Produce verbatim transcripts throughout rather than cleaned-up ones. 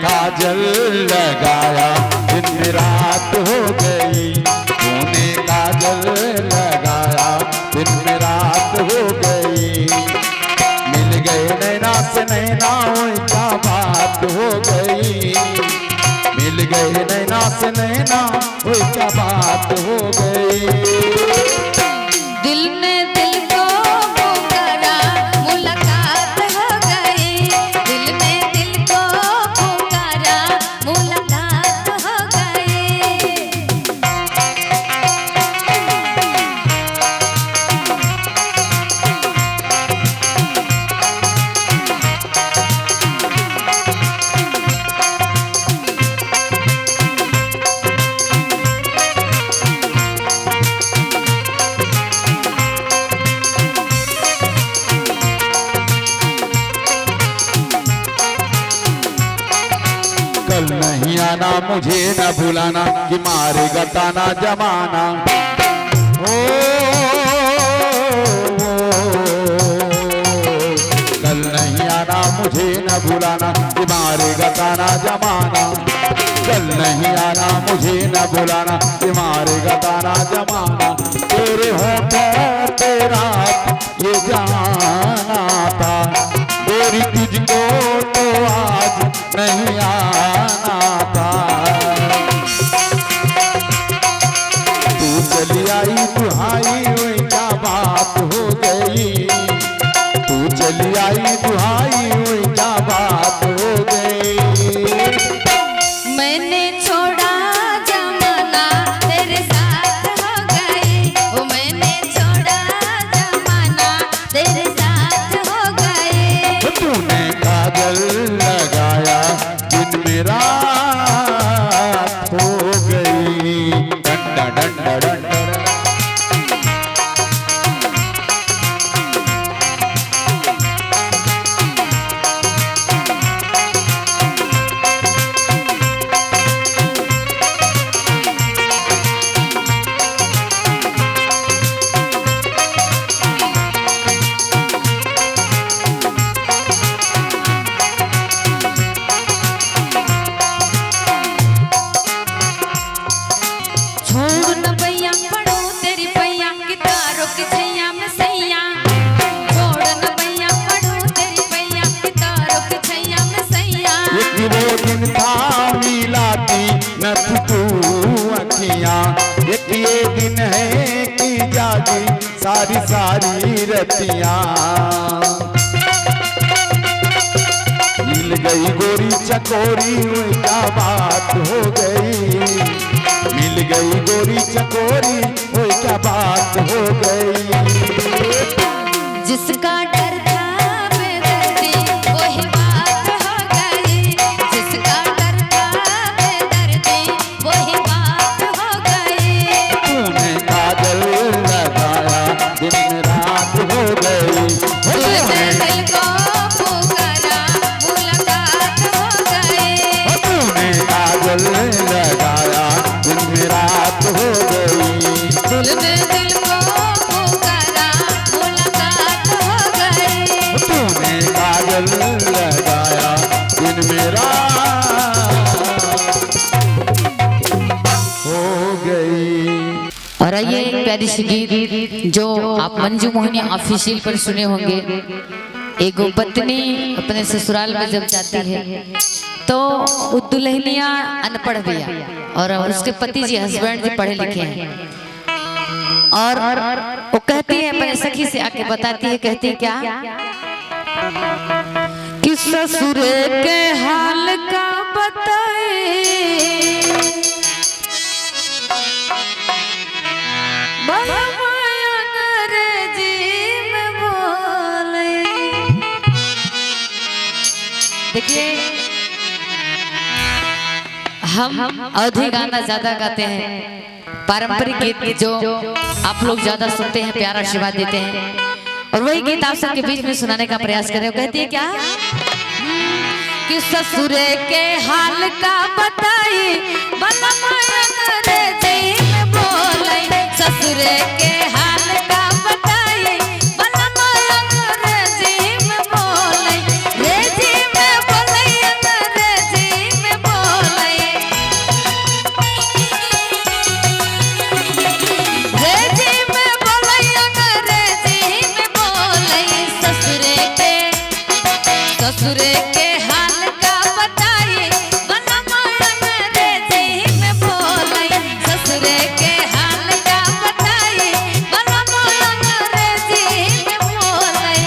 काजल लगाया, दिन में रात हो गई। तूने काजल लगाया, दिन में रात हो गई। मिल गए नैना से नैना, ओए क्या बात हो गई। मिल गए नैना से नैना, ओए क्या बात हो गई। दिल ने दिल को पुकारा, मुलाकात हो गई। दिल ने दिल को पुकारा, मुलाकात हो गई। कल नहीं आना, मुझे न भुलाना, कि मारेगा ताना जमाना। ओ, कल नहीं आना, मुझे न भुलाना, कि मारेगा ताना जमाना। कल नहीं आना, मुझे न भुलाना, कि मारेगा ताना जमाना। तेरे होठों पे रात ये जाना था, गोरी तुझको तो आज नहीं आना था। तू चली आई दुहाई, ओए क्या बात हो गई। तू चली आई दुहाई, ओए क्या बात हो गई। मैंने छोड़ा जमाना, तेरे साथ हो गई। ओ मैंने छोड़ा जमाना, तेरे साथ हो गई। तूने काजल लगाया, दिन में रात हो गई। डंडा, डंडा, डंडा, डंडा। छोड़ न भैया पड़ो तेरी पैया, कि तारों की छैया में सैया। छोड़ न भैया पड़ो तेरी पैया, कि तारों की छैया में सैया। एक वो दिन था मिलाती न तू अखियाँ, एक ये दिन है कि जागी सारी सारी रतियाँ। मिल गई गोरी चकोरी, ओए क्या बात हो गई। मिल गई गोरी चकोरी, ओए क्या बात हो गई। जिसका डर था बेदर्दी, वही बात हो गई। जिसका डर था बेदर्दी, वही बात हो गई। तूने काजल लगाया, दिन रात हो गई। तूने दिल को पुकारा, मुलाकात हो गई। तूने काजल लगाया, दिन रात हो गई। दिल ने दिल को पुकारा, मुलाकात हो गई। तूने काजल लगाया, दिन में रात हो गई। और आइए, एक प्यारी सी गीत जो आप मंजू मोहिनी ऑफिशियल पर सुने होंगे। एगो पत्नी अपने ससुराल में जब जाती है तो वो दुल्हनिया अनपढ़ बिया और उसके पति जी, हस्बैंड जी पढ़े लिखे हैं। और वो कहती है, अपने सखी से आके बताती है, कहती है क्या कि ससुरे के हाल का बताई, बलमा अंग्रेजी में बोले। देखिए, हम अवधी गाना ज्यादा गाते हैं, पारंपरिक गीत जो आप लोग ज्यादा सुनते हैं, प्यारा आशीर्वाद देते हैं, और वही गीत आप सबके बीच में सुनाने का प्रयास करें। वो कहती है क्या कि ससुरे के हाल का बताई, बलमा अंग्रेजी में बोले। ससुरे के हाल का बताई, बलमा अंग्रेजी में बोले। अंग्रेजी में बोले, अंग्रेजी ससुरे के हाल का बताई, बलम अंग्रेजी में बोलई। ससुरे के हाल का बताई, बलम अंग्रेजी में बोलई।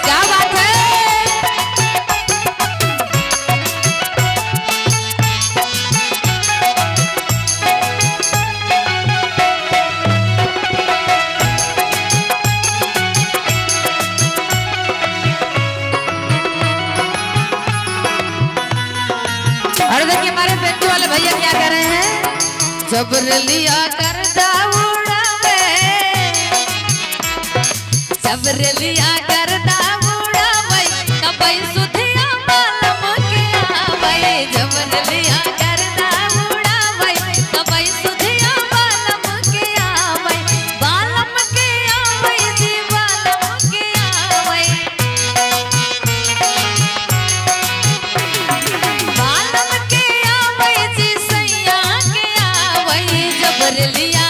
क्या बात है? और देखिए, हमारे बेंजू वाले भैया क्या कह रहे हैं, जब रेलिया गर्दा उड़ावे, जब रेलिया गर्दा उड़ावे, तबई सुधिया बलम के आवे। जब रेलिया गर्दा उड़ावे, तबई सुधिया बलम के आवे। बलम के आवे जी, बलम के आवे। बलम के आवे जी, सैया के आवे। जब रेलिया,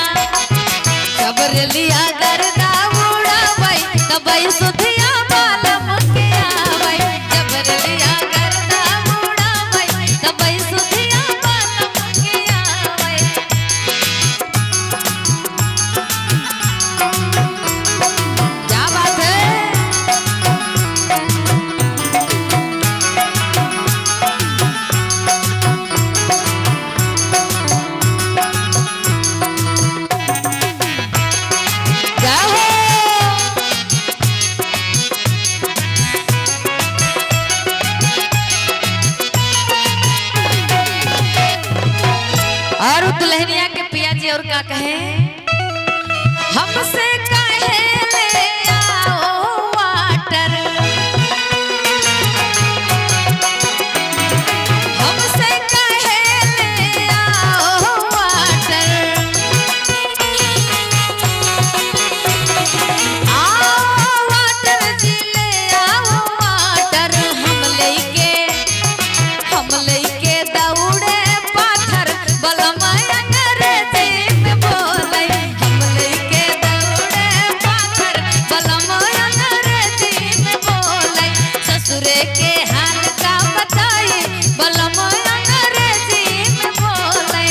जब रेलिया गर्दा उड़ावे, तबई सुधिया बलम के आवे। जब रेलिया गर्दा उड़ावे, तबई सुधिया बलम के आवे। क्या बात है? जय हो। और दुल्हनिया के पिया जी और का कहे? हमसे कहे ले आओ वाटर, हमसे कहे ले आओ वाटर, आओ वाटर जी ले आओ वाटर, हम लेके हम लइके दौड़े पाथर, बलम अंग्रेजी में बोलै। हम लइके दौड़े पाथर, बलम अंग्रेजी में बोलै। ससुरे के हाल का बताई, बलम अंग्रेजी में बोलै।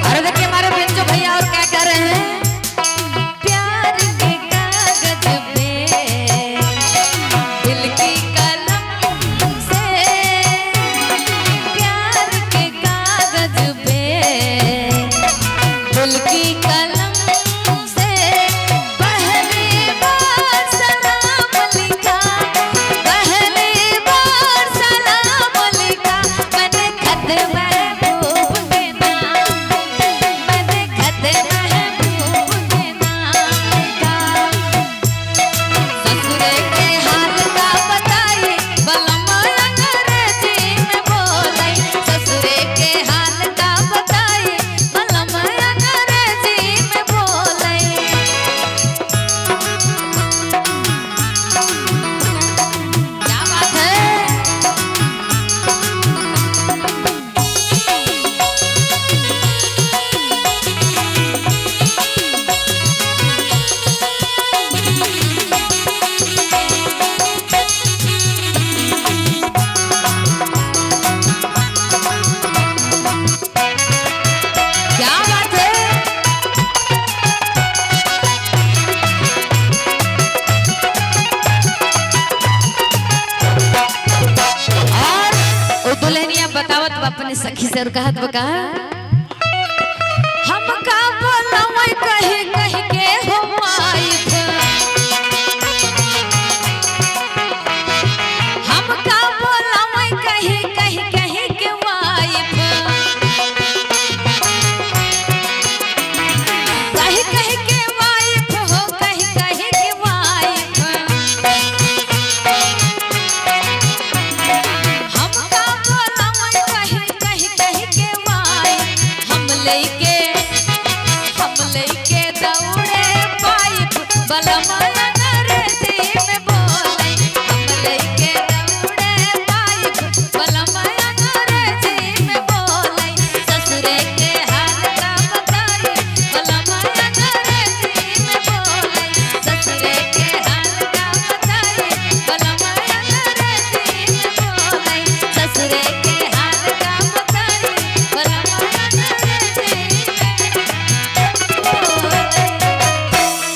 अरे देखिए हमारे बेंजो भैया और क्या कह रहे हैं। प्यार के कागज पे दिल की कलम से, प्यार के कागज पे दिल की कलम से पहली बार सलाम लिखा, पहली बार सलाम लिखा। मैंने खत महबूब के नाम, मैंने खत महबूब के नाम लिखा। ससुरे के हाल का बताई, बलम अंग्रेजी में बोलै। ससुरे के हाल का बताई, बलम अंग्रेजी में बोलै। क्या बात है? क्या बात है? और वो दुल्हनिया बतावत बा अपने सखी से और कहत बा का?